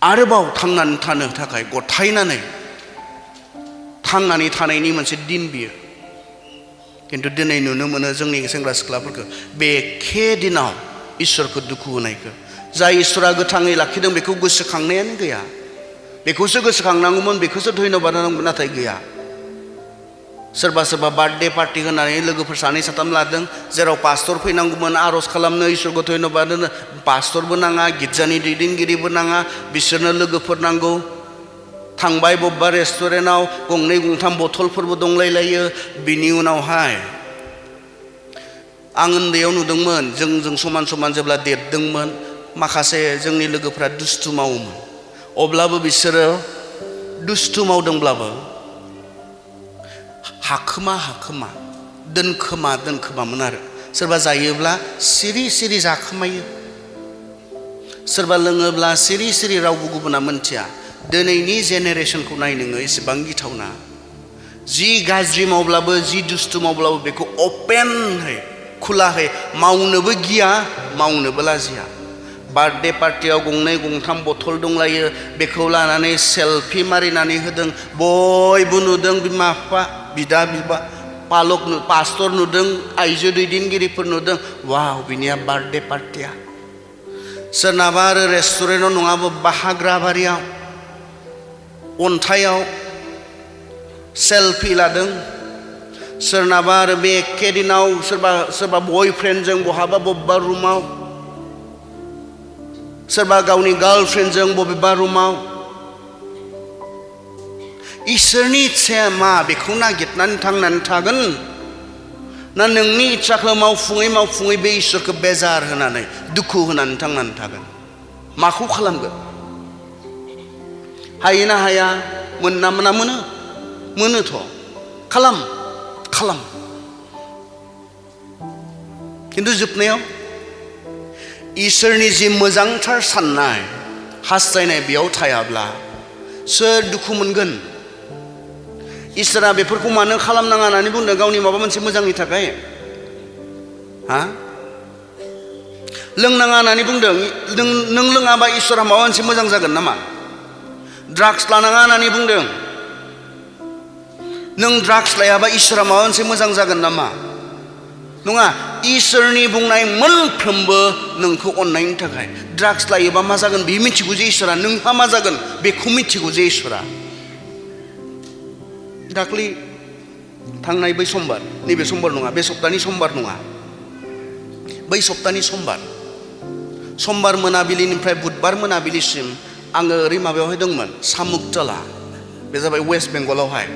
आरोबाव थांनानै थानो थाखाय गथायनानै थांनानै थानायनि मोनसे दिन बियो। खिन्थु दिनै नुनो मोनो जोंनि सेंग्रा सिख्लाफोरखौ बे एखे दिनाव इसोरखौ दुखु होनायखौ, जाय इसोरा गोथाङै लाखिदों बेखौ गोसोखांनायानो गैया। बेखौसो गोसोखांनांगौमोन, बेखौसो धन्यबाद होनांगौमोन, नाथाय गैया। सोरबा सोरबा बार्थडे पार्टि होनानै लोगोफोर सानै साथाम लादों, जेराव पास्टर फैनांगौमोन आर'ज खालामनो, इसोरखौ धन्यबाद होनो। पास्टरबो नाङा, गिर्जानि दैदेनगिरिबो नाङा, बिसोरनो लोगोफोर नांगौ। थांबाय बबेबा रेस्टुरेन्टआव, गंनै गंथाम बथलफोरबो दंलायलायो। बिनि उनावहाय आं उन्दैयाव नुदोंमोन, जोंजों समान समान जेब्ला देरदोंमोन, माखासे जोंनि लोगोफ्रा दुस्थु मावोमोन। अब्लाबो बिसोरो दुस्थु मावदोंब्लाबो हाखोमा दोनखोमामोन आरो। सोरबा जायोब्ला सिरि सिरि जाखोमायो, सोरबा लोङोब्ला सिरि सिरि रावबो गुबुना मोनथिया। दिनैनि जेनेरेसनखौ नाय नोङो, एसेबां गिथावना। जि गाज्रि मावब्लाबो, जि दुस्थु मावब्लाबो बेखौ अपेनहै, खुलाहै मावनोबो गिया, मावनोबो लाजिया। बार्थडे पार्टियाव गंनै गंथाम बथल दंलायो, बेखौ लानानै सेलफि मारिनानै होदों। बयबो नुदों, बिमा बिफा, बिदा बिफा, पास्टर नुदों, आइजो दैदेनगिरिफोर नुदों। वाव, बिनिया बार्थडे पार्टिया। सोरनाबा आरो रेस्टुरेन्टआव नङाबो हाग्रा बारियाव अन्थाइयाव सेलफि लादों। सोरनाबा आरो बे एखे दिनाव सोरबा बयफ्रेन्डजों बहाबा बबेबा रुमाव, सोरबा गावनि गार्लफ्रेन्डजों बबेबा रुमाव। इसोरनि इच्छाया मा, बेखौ नागिरनानै थांनानै थागोन ना नोंनि इच्छाखौ मावफुङै बे इसोरखौ बेजार होनानै, दुखु होनानै थांनानै थागोन? माखौ खालामगोन? हायो ना हाया? मोना मोनो? मोनोथ'। खालाम। खिन्थु जोबनायाव इसोरनि जि मोजांथार साननाय, हास्थायनाय बेयाव थायाब्ला सोर दुखु मोनगोन? इसोरा बेफोरखौ मानो खालामनाङा होननानै बुंदों? गावनि माबा मोनसे मोजांनि थाखाय? लोंनाङा होननानै बुंदों। नों लोङाबा इसोरा माबा मोनसे मोजां जागोन नामा? ड्राग्स लानाङा होननानै बुंदों। नों ड्राग्स लायाबा इसोरा माबा मोनसे मोजां जागोन नामा? नङा। इसोरनि बुंनाय मोनफ्रोमबो नोंखौ अननायनि थाखाय। ड्राग्स लायोबा मा जागोन बे मिथिगौ जे इसोरा, नोंहा मा जागोन बेखौ मिथिगौ जे इसोरा। दाख्लै थांनाय बै समबार, नैबे समबार नङा, बे सप्तानि समबार नङा, बै सप्तानि समबार मोनाबिलिनिफ्राय बुधबार मोनाबिलिसिम आङो ओरै माबायावहाय दंमोन, सामुकतला। बे जाबाय वेस्ट बेंगलावहाय।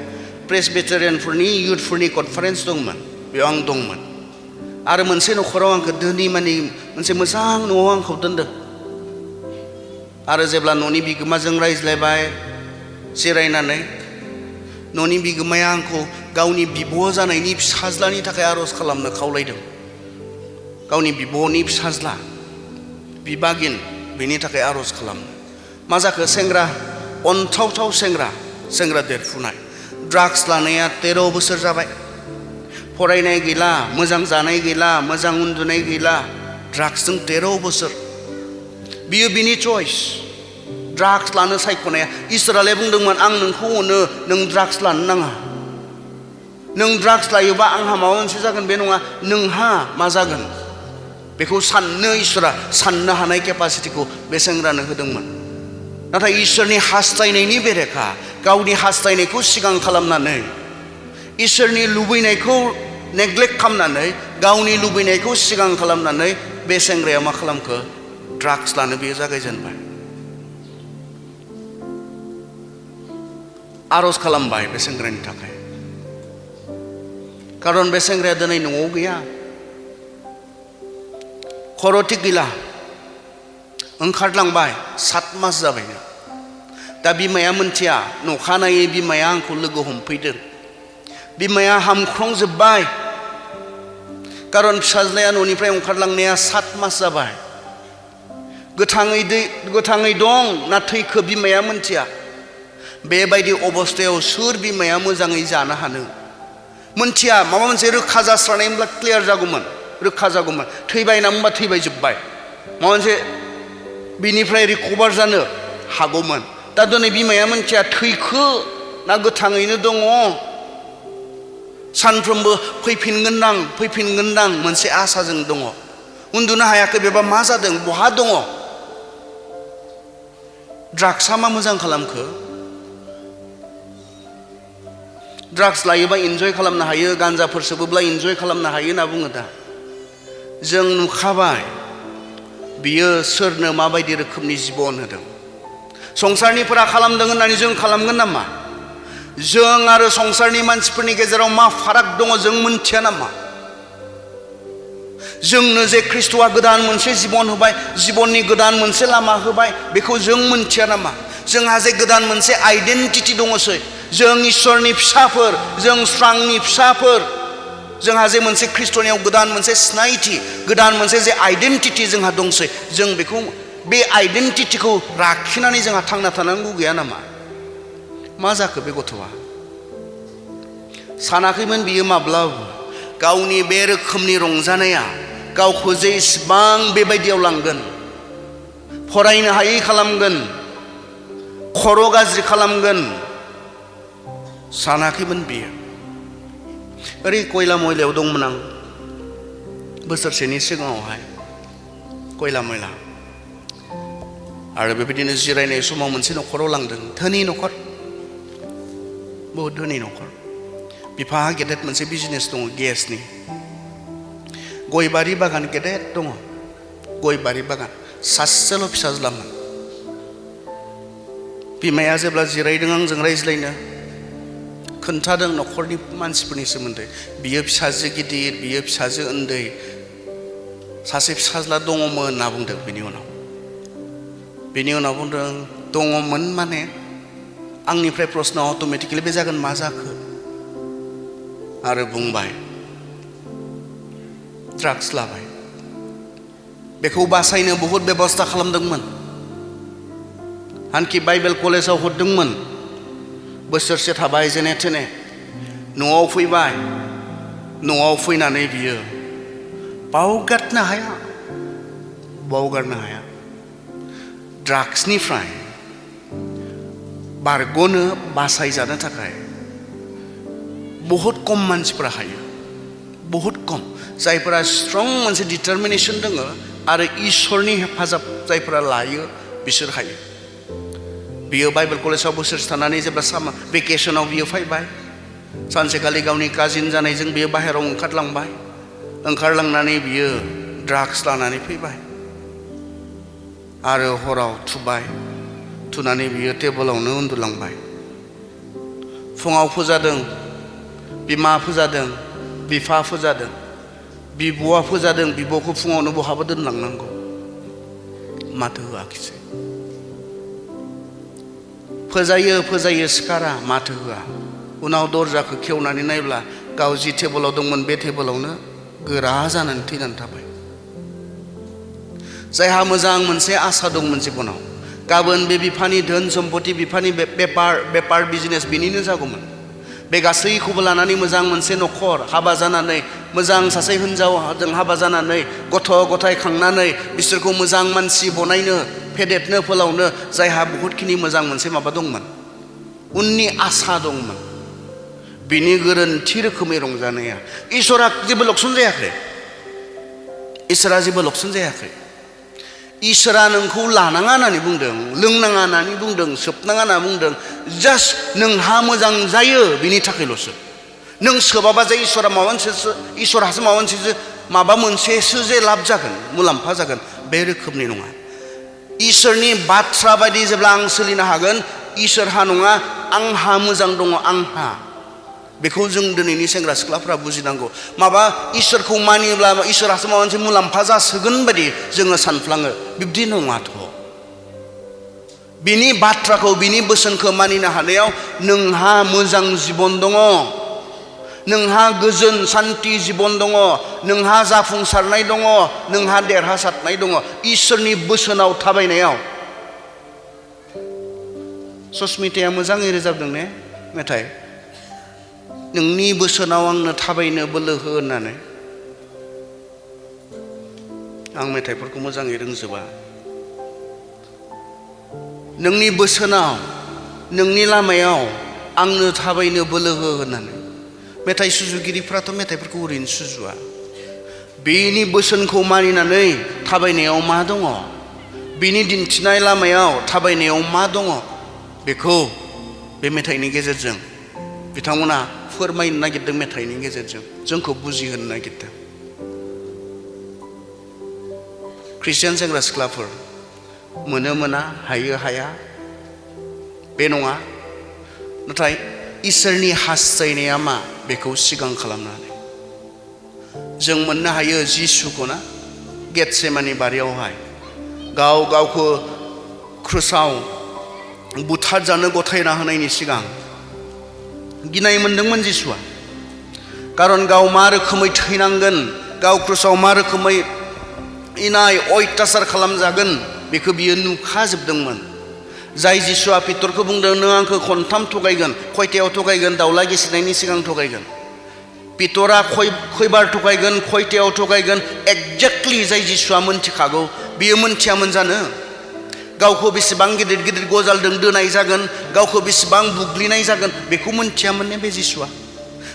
प्रेसबिटेरियानफोरनि इयुथफोरनि कनफारेन्स दंमोन, बेयाव आं दंमोन। आरो मोनसे न'खराव आंखौ धोनि मानि मोनसे मोजां न'आव आंखौ दोनदों। आरो जेब्ला न'नि बिगोमाजों रायज्लायबाय जिरायनानै, न'नि बिगोमाया आंखौ गावनि बिब' जानायनि फिसाज्लानि थाखाय आर'ज खालामनो खावलायदों। गावनि बिब'नि फिसाज्ला, बिबागिन, बेनि थाखाय आर'ज खालामनो। मा जाखो? सेंग्रा, अनथावथाव सेंग्रा देरफुनाय। ड्राग्स लानाया 13 बोसोर जाबाय। फरायनाय गैला, मोजां जानाय गैला, मोजां उन्दुनाय गैला। ड्राग्सजों 13 बोसोर। बियो बिनि चइस। ड्राग्स लानो सायख'नाया। इसोरालाय बुंदोंमोन, आं नोंखौ अनो, नों ड्राग्स लानो नाङा। नों ड्राग्स लायोबा आंहा माबा मोनसे जागोन बे नङा, नोंहा मा जागोन बेखौ साननो इसोरा साननो हानाय केपासिटिखौ बे सेंग्रानो होदोंमोन। नाथाय इसोरनि हास्थायनायनि बेरेखा, गावनि हास्थायनायखौ सिगां खालामनानै, इसोरनि लुबैनायखौ नेग्लेक्ट खालामनानै, गावनि लुबैनायखौ सिगां खालामनानै बे सेंग्राया मा खालामखो? ड्राग्स लानो बेयो जागायजेनबाय। आर'ज खालामबाय बे सेंग्रानि थाखाय। खारन बे सेंग्राया दिनै न'आव गैया, खर' थिग गैला, ओंखारलांबाय। 7 मास जाबायनो। दा बिमाया मोनथिया। नखानायै बिमाया आंखौ लोगो हमफैदों। बिमाया हामख्रंजोब्बाय, खारन फिसाज्लाया न'निफ्राय ओंखारलांनाया 7 मास जाबाय। गोथाङै दं ना थैखो बिमाया मोनथिया। बेबायदि अबस्थायाव सोर बिमाया मोजाङै जानो हानो? मोनथिया। माबा मोनसे रोखा जास्रानाय होनब्ला क्लियार जागौमोन, रोखा जागौमोन। थैबाय ना होनबा थैबाय, जोब्बाय। माबा मोनसे बिनिफ्राय रिकभार जानो हागौमोन दा दिनै बिमाया मोनथिया थैखो ना गोथाङैनो दङ सानफ्रोमबो फैफिनगोनदां मोनसे आसाजों दङ उन्दुनो हायाखै बेबा मा जादों बहा दङ ड्राग्सआ मा मोजां खालामखो ड्राग्स लायोबा इन्जय खालामनो हायो गान्जाफोर सोबोब्ला इन्जय खालामनो हायो होनना बुङो दा जों नुखाबाय बियो सोरनो माबायदि रोखोमनि जिबन होदों संसारनिफोरा खालामदों होननानै जों खालामगोन नामा जों आरो संसारनि मानसिफोरनि गेजेराव मा फाराग दङ जों मोनथिया नामा जोंनो जे ख्रिस्ट'आ गोदान मोनसे जिबन होबाय जिबननि गोदान मोनसे लामा होबाय बेखौ जों मोनथिया नामा जोंहा जे गोदान मोनसे आइडेन्टिटि दङसै जों इसोरनि फिसाफोर जों स्रांनि फिसाफोर जोंहा जे मोनसे ख्रिस्ट'नियाव गोदान मोनसे सिनायथि गोदान मोनसे जे आइडेन्टिटि जोंहा दंसै जों बेखौ बे आइडेन्टिटिखौ लाखिनानै जोंहा थांना थानांगौ गैया नामा मा जाखो बे गथ'आ सानाखैमोन बियो माब्लाबा गावनि बे रोखोमनि रंजानाया गावखौ जे इसिबां बेबायदियाव लांगोन फरायनो हायै खालामगोन खर' गाज्रि खालामगोन सानाखैमोन बियो ओरै कयला मयलायाव दंमोन आं बोसोरसेनि सिगाङावहाय कयला मयला आरो बेबायदिनो जिरायनाय समाव मोनसे न'खराव लांदों धोनि न'खर बहुद धोनि न'खर बिफाहा गेदेर मोनसे बिजनेस दङ गेसनि गय बारि बागान गेदेर दङ गय बारि बागान सासेल' फिसाज्लामोन बिमाया जेब्ला जिरायदों आंजों रायज्लायनो खोन्थादों न'खरनि मानसिफोरनि सोमोन्दै बियो फिसाजो गिदिर बियो फिसाजो उन्दै सासे फिसाज्ला दङमोन होनना बुंदों बेनि उनाव बुंदों दङमोन माने आंनिफ्राय प्रश्न अट'मेटिकेलि बे जागोन मा जाखो आरो बुंबाय ड्राग्स लाबाय बेखौ बासायनो बहुद बेबस्था खालामदोंमोन आनखि बाइबेल कलेजाव हरदोंमोन बोसोरसे थाबाय जेने थेने न'आव फैबाय न'आव फैनानै बियो बावगारनो हाया ड्राग्सनिफ्राय बारग'नो बासायजानो थाखाय बहुत खम मानसिफोरा हायो बहुत खम जायफोरा स्ट्रं मोनसे डिटारमिनेसन दङ आरो इसोरनि हेफाजाब जायफोरा लायो बिसोर हायो बियो बाइबेल कलेजाव बोसोरसे थानानै जेब्ला सामार भेकेसनाव बियो फैबाय सानसेखालि गावनि काजिन जानायजों बियो बाहेराव ओंखारलांनानै बियो ड्राग्स लानानै फैबाय आरो हराव थुनानै बियो टेबोलावनो उन्दुलांबाय फुङाव फोजादों बिमा फोजादों बिफा फोजादों बिब'आ फोजादों बिब'खौ फुङावनो बहाबा दोनलांनांगौ माथो होआखिसै फोजायो सिखारा माथो होआ उनाव दरजाखौ खेवनानै नायब्ला गाव जि टेबोलाव दंमोन बे टेबोलावनो गोरा जानानै थैनानै थाबाय जायहा मोजां मोनसे आसा दंमोन जिबनाव गाबोन बे बिफानि धोन सम्पति बिफानि बेपार बिजनेस बिनिनो जागौमोन बे गासैखौबो लानानै मोजां मोनसे न'खर हाबा जानानै मोजां सासे हिनजावजों हाबा जानानै गथ' गथाय खांनानै बिसोरखौ मोजां मानसि बनायनो फेदेरनो फोलावनो जायहा बहुतखिनि मोजां मोनसे माबा दंमोन उननि आसा दंमोन बिनि गोरोन्थि रोखोमै रंजानाया इसोरा जेबो लकसन जायाखै इसोरा नोंखौ लानाङा होननानै बुंदों लोंनाङा होननानै बुंदों सोबनाङा होनना बुंदों जास्ट नोंहा मोजां जायो बिनि थाखायल'सो नों सोबाबा जे इसोरासो माबा मोनसेसो जे लाब जागोन मुलाम्फा जागोन बे रोखोमनि नङा इसोरनि बाथ्रा बायदि जेब्ला आं सोलिनो हागोन इसोरहा नङा आंहा मोजां दङ आंहा बेखौ जों दिनैनि सेंग्रा सिख्लाफ्रा बुजिनांगौ माबा इसोरखौ मानियोब्ला इसोरासो माबा मोनसे मुलाम्फा जासोगोन बायदि जोङो सानफ्लाङो बिब्दि नङाथ' बिनि बाथ्राखौ बिनि बोसोनखौ मानिनो हानायाव नोंहा मोजां जिबन दङ नोंहा गोजोन सान्थि जिबन दङ नोंहा जाफुंसारनाय दङ नोंहा देरहासारनाय दङ इसोरनि बोसोनाव थाबायनायाव सस्मिताया मोजाङै रोजाबदों ने मेथाइ नोंनि बोसोनाव आंनो थाबायनो बोलो हो होननानै आं मेथाइफोरखौ मोजाङै रोंजोबा नोंनि बोसोनाव नोंनि लामायाव आंनो थाबायनो बोलो हो होननानै मेथाइ सुजुगिरिफ्राथ' मेथाइफोरखौ ओरैनो सुजुआ बेनि बोसोनखौ मानिनानै थाबायनायाव मा दङ बिनि दिन्थिनाय लामायाव थाबायनायाव मा दङ बेखौ बे मेथाइनि गेजेरजों बिथांमोना फोरमायनो नागिरदों मेथाइनि गेजेरजों जोंखौ बुजिहोनो नागिरदों ख्रिस्टियान सेंग्रा सिख्लाफोर मोनो मोना हायो हाया बे नङा नाथाय इसोरनि हास्थायनाया मा बेखौ सिगां खालामनानै जों मोननो हायो जिसुखौ ना गेटसेमानि बारियावहाय गाव गावखौ क्रुसाव बुथारजानो गथायना होनायनि सिगां गिनाय मोनदोंमोन जिसुआ खारन गाव मा रोखोमै थैनांगोन गाव क्रुसाव मा रोखोमै इनाय अयथासार खालामजागोन बेखौ बियो नुखाजोबदोंमोन जाय जिसुआ पितरखौ बुंदों नों आंखौ खनथाम थगायगोन खयथायाव थगायगोन दाउला गेसेरनायनि सिगां थगायगोन पितरा खयबार थगायगोन खयथायाव थगायगोन एक्जेक्टलि जाय जिसुआ मोनथिखागौ बियो मोनथियामोन जानो गावखौ बेसेबां गिदिर गिदिर गजालजों दोनाय जागोन गावखौ बेसेबां बुग्लिनाय जागोन बेखौ मोनथियामोन बे जिसुआ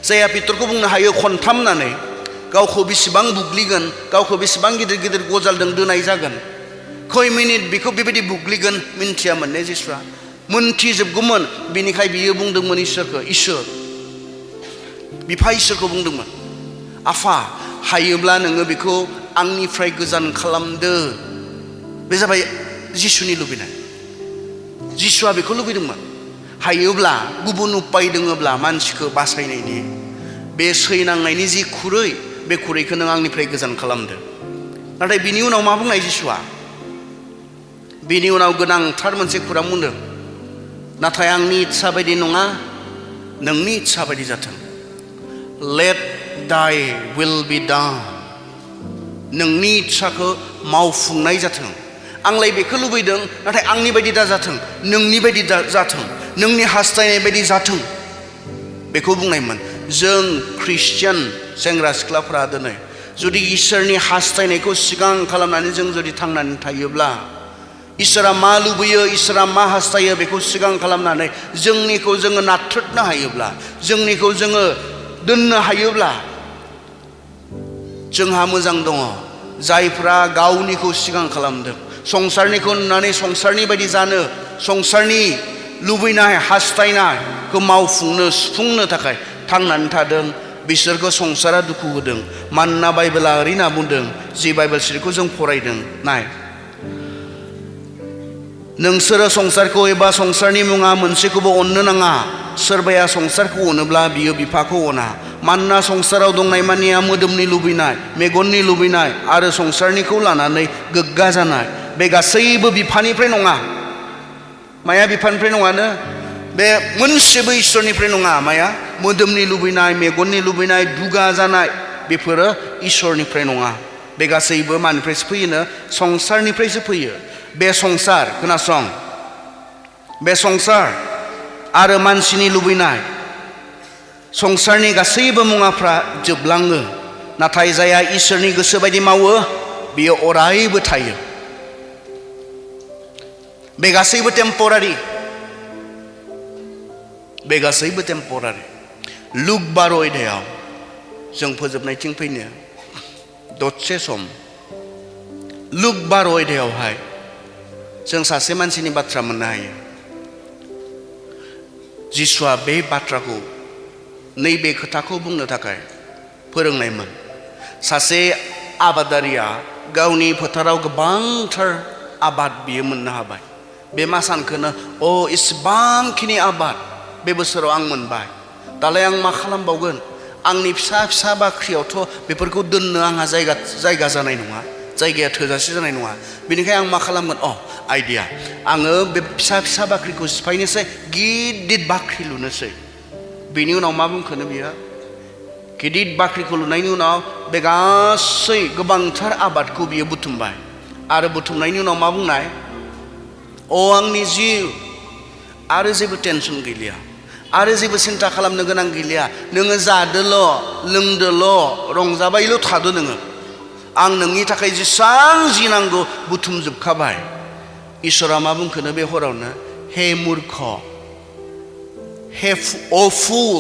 जायहा पितरखौ बुंनो हायो खनथाम होननानै गावखौ बेसेबां बुग्लिगोन गावखौ बेसेबां गिदिर गिदिर गजालजों दोनाय जागोन खय मिनिट बेखौ बेबायदि बुग्लिगोन मिन्थियामोन जिसुआ मोनथिजोबगौमोन बिनिखाय बियो बुंदोंमोन इसोरखौ इसोर बिफा इसोरखौ बुंदोंमोन आफा हायोब्ला नोङो बेखौ आंनिफ्राय गोजान खालामदो बे जाबाय जिसुनि लुबैनाय जिसुआ बेखौ लुबैदोंमोन हायोब्ला गुबुन उपाय दङब्ला मानसिखौ बासायनायनि बे सैनांनायनि जि खुरै बे खुरैखौ नों आंनिफ्राय गोजान खालामदो नाथाय बिनि उनाव मा बुंनाय जिसुआ बिनि उनाव गोनांथार मोनसे खौरां बुंदों नाथाय आंनि इच्छा बायदि नङा नोंनि इच्छा बायदि जाथों let thy will be done नोंनि इच्छाखौ मावफुंनाय जाथों आंलाय बेखौ लुबैदों नाथाय आंनि बायदि दा जाथों नोंनि बायदि दा जाथों नोंनि हास्थायनाय बायदि जाथों बेखौ बुंनायमोन जों ख्रिस्टियान सेंग्रा सिख्लाफोरा दिनै जुदि इसोरनि हास्थायनायखौ सिगां खालामनानै जों जुदि थांनानै थायोब्ला इसोरा मा लुबैयो इसोरा मा हास्थायो बेखौ सिगां खालामनानै जोंनिखौ जोङो नाथ्रोदनो हायोब्ला जोंनिखौ जोङो दोननो हायोब्ला जोंहा मोजां दङ जायफ्रा गावनिखौ सिगां खालामदों संसारनिखौ नुनानै संसारनि बायदि जानो संसारनि लुबैनाय हास्थायनायखौ मावफुंनो सुफुंनो थाखाय थांनानै थादों बिसोरखौ संसारा दुखु होदों मानोना बाइबेला ओरैना बुंदों जि बाइबेल सिरिखौ जों फरायदों नाय नोंसोरो संसारखौ एबा संसारनि मुङा मोनसेखौबो अननो नाङा सोरबाया संसारखौ अनोब्ला बियो बिफाखौ अना मानोना संसाराव दंनाय मानिया मोदोमनि लुबैनाय मेगननि लुबैनाय आरो संसारनिखौ लानानै गोग्गा जानाय बे गासैबो बिफानिफ्राय नङा माया बिफानिफ्राय नङानो बे मोनसेबो इसोरनिफ्राय नङा माया मोदोमनि लुबैनाय मेगननि लुबैनाय दुगा जानाय बेफोरो इसोरनिफ्राय नङा बे गासैबो मानिफ्रायसो फैयोनो संसारनिफ्रायसो फैयो बे संसार खोनासं बे संसार आरो मानसिनि लुबैनाय संसारनि गासैबो मुवाफ्रा जोबलाङो नाथाय जायहा इसोरनि गोसो बायदि मावो बियो अरायबो थायो बे गासैबो टेम्परारि बे गासैबो टेम्परारि लुक 12 अध्यायाव जों फोजोबनायथिं फैनो दसे सम लुक 12 अध्यायावहाय जों सासे मानसिनि बाथ्रा मोननो हायो जिसुआ बे बाथ्राखौ नैबे खोथाखौ बुंनो थाखाय फोरोंनायमोन सासे आबादारिया गावनि फोथाराव गोबांथार आबाद बियो मोननो हाबाय बे मा सानखोनो इसेबांखिनि आबाद बे बोसोराव आं मोनबाय दालाय आं मा खालामबावगोन आंनि फिसा फिसा बाख्रियावथ' बेफोरखौ दोननो आंहा जायगा जानाय नङा जायगाया थोजासे जानाय नङा बेनिखायनो आं मा खालामगोन आइडिया आङो बे फिसा फिसा बाख्रिखौ सिफायनोसै गिदिर बाख्रि लुनोसै बेनि उनाव मा बुंखोनो बियो गिदिर बाख्रिखौ लुनायनि उनाव बे गासै गोबांथार आबादखौ बियो बुथुमबाय आरो बुथुमनायनि उनाव मा बुंनाय आंनि जिउ आरो जेबो टेनसन गैलिया आरो जेबो सिन्था खालामनो गोनां गैलिया नोङो जादोल' लोंदोल' रंजाबायल' थादो नोङो आं नोंनि थाखाय जेसां जि नांगौ बुथुमजोबखाबाय इसोरा मा बुंखोनो बे हरावनो हे मूर्ख हे अ फुल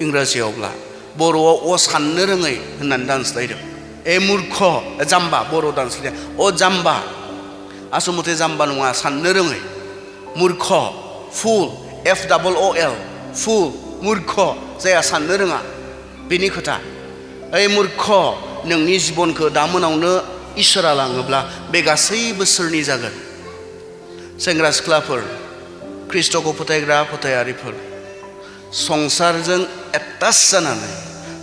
इंराजियावब्ला बर'आव अ साननो रोङै होननानै दानस्लायदों ए मूर्ख जाम्बा बर' दानस्लायदों अ जाम्बा आसलमथे जाम्बा नङा साननो रोङै मूर्ख फुल FOOL फुल मूर्ख जाया साननो रोङा बेनि खोथा ओइ मूर्ख नोंनि जिबनखौ दा मोनावनो इसोरा लाङोब्ला बे गासैबो सोरनि जागोन सेंग्रा सिख्लाफोर ख्रिस्ट'खौ फोथायग्रा फोथायारिफोर संसारजों एटाच जानानै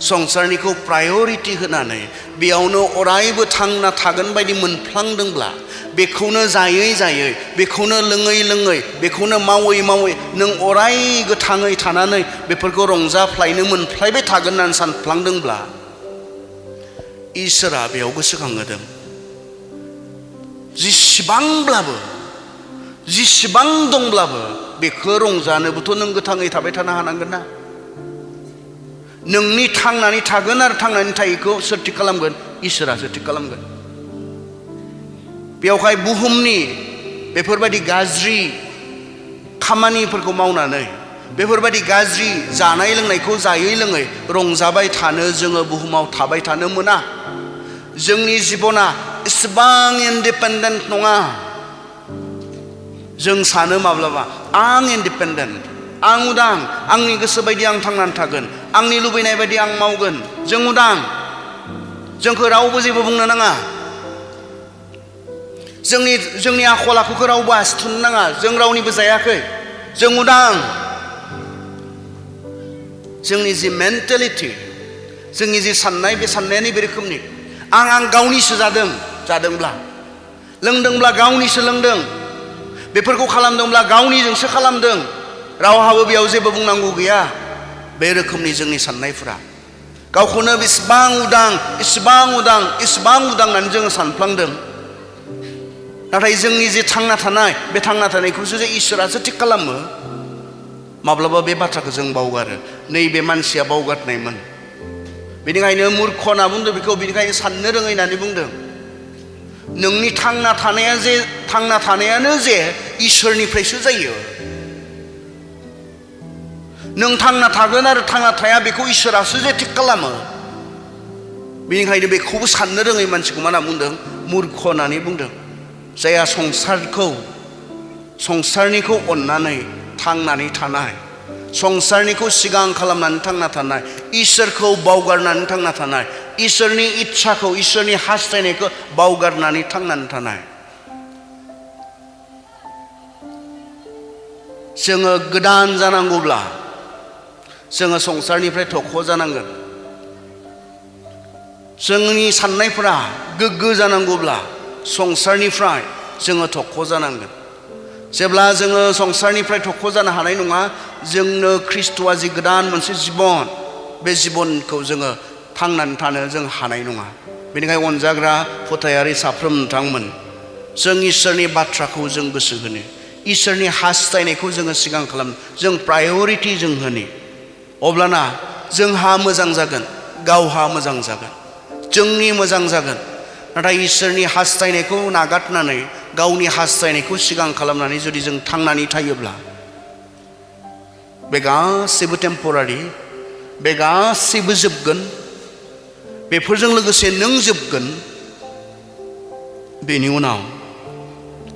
संसारनिखौ प्रायरिटी होनानै बेयावनो अरायबो थांना थागोन बायदि मोनफ्लांदोंब्ला बेखौनो जायै जायै बेखौनो लोङै लोङै बेखौनो मावै मावै नों अराय गोथाङै थानानै बेफोरखौ रंजाफ्लायनो मोनफ्लायबाय थागोन होननानै सानफ्लांदोंब्ला इसोरा बेयाव गोसोखांहोदों जिसिबां दंब्लाबो बेखौ रंजानोबोथ' नों गोथाङै थाबाय थानो हानांगोन ना नोंनि थांनानै थागोन आरो थांनानै थायैखौ सोर थिग खालामगोन इसोरासो थिग खालामगोन बेवहाय बुहुमनि बेफोरबायदि गाज्रि खामानिफोरखौ मावनानै बेफोरबायदि गाज्रि जानाय लोंनायखौ जायै लोङै रंजाबाय थानो जोङो बुहुमाव थाबाय थानो मोना जोंनि जिबना एसेबां इन्डिपेन्डेन्ट नङा जों सानो माब्लाबा आं इन्डिपेन्डेन्ट आं उदां आंनि गोसो बायदि आं थांनानै थागोन आंनि लुबैनाय बायदि आं मावगोन जों उदां जोंखौ रावबो जेबो बुंनो नाङा जोंनि आखल आखुखौ रावबो आसिथुनो नाङा जों रावनिबो जायाखै जों उदां जोंनि जि मेन्टेलिटि जोंनि जि साननाय बे साननाया नैबे रोखोमनि आं गावनिसो जादोंब्ला लोंदोंब्ला गावनिसो लोंदों बेफोरखौ खालामदोंब्ला गावनिजोंसो खालामदों रावहाबो बेयाव जेबो बुंनांगौ गैया बे रोखोमनि जोंनि साननायफोरा गावखौनो इसिबां उदां होननानै जोङो सानफ्लांदों नाथाय जोंनि जे थांना थानाय बे थांना थानायखौसो जे इसोरासो थिग खालामो माब्लाबा बे बाथ्राखौ जों बावगारो नैबे मानसिया बावगारनायमोन बेनिखायनो मूर्ख होनना बुंदों बेखौ बेनिखायनो साननो रोङै होननानै बुंदों नोंनि थांना थानायानो जे इसोरनिफ्रायसो जायो नों थांना थागोन आरो थांना थाया बेखौ इसोरासो जे थिग खालामो बेनिखायनो बेखौबो साननो रोङै मानसिखौ मा होनना बुंदों मूर्ख होननानै बुंदों जायहा संसारनिखौ अननानै थांनानै थानाय संसारनिखौ सिगां खालामनानै थांना थानाय इसोरखौ बावगारनानै थांना थानाय इसोरनि इच्छाखौ इसोरनि हास्थायनायखौ बावगारनानै थांनानै थानाय जोङो गोदान जानांगौब्ला जोङो संसारनिफ्राय थख' जानांगोन जोंनि साननायफोरा गोग्गो जानांगौब्ला संसारनिफ्राय जोङो थख' जानांगोन जेब्ला जोङो संसारनिफ्राय थख' जानो हानाय नङा जोंनो ख्रिस्ट'आ जि गोदान मोनसे जिबन बे जिबनखौ जोङो थांनानै थानो जों हानाय नङा बेनिखायनो अनजाग्रा फोथायारि साफ्रोम नोंथांमोन जों इसोरनि बाथ्राखौ जों गोसो होनो इसोरनि हास्थायनायखौ जोङो सिगां खालामनो जों प्रायरिटी जों होनो अब्लाना जोंहा मोजां जागोन गावहा मोजां जागोन जोंनि मोजां जागोन नाथाय इसोरनि हास्थायनायखौ नागारनानै गावनि हास्थायनायखौ सिगां खालामनानै जुदि जों थांनानै थायोब्ला बे गासैबो टेम्परारि बे गासैबो जोबगोन बेफोरजों लोगोसे नों जोबगोन बेनि उनाव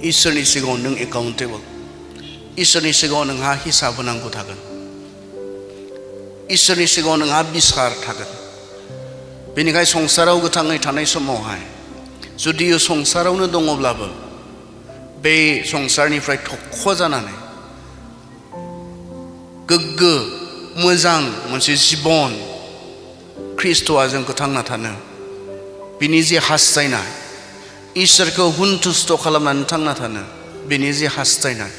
इसोरनि सिगाङाव नों एकाउन्टेबल इसोरनि सिगाङाव नोंहा हिसाब होनांगौ थागोन इसोरनि सिगाङाव नोंहा बिसार थागोन बेनिखायनो संसाराव गोथाङै थानाय समावहाय जुदि संसारावनो दङब्लाबो बे संसारनिफ्राय थख' जानानै गोग्गो मोजां मोनसे जिबन ख्रिस्ट'आ जोंखौ थांना थानो बिनि जे हास्थायनाय इसोरखौ हुनथुस्थ' खालामनानै थांना थानो बिनि जे हास्थायनाय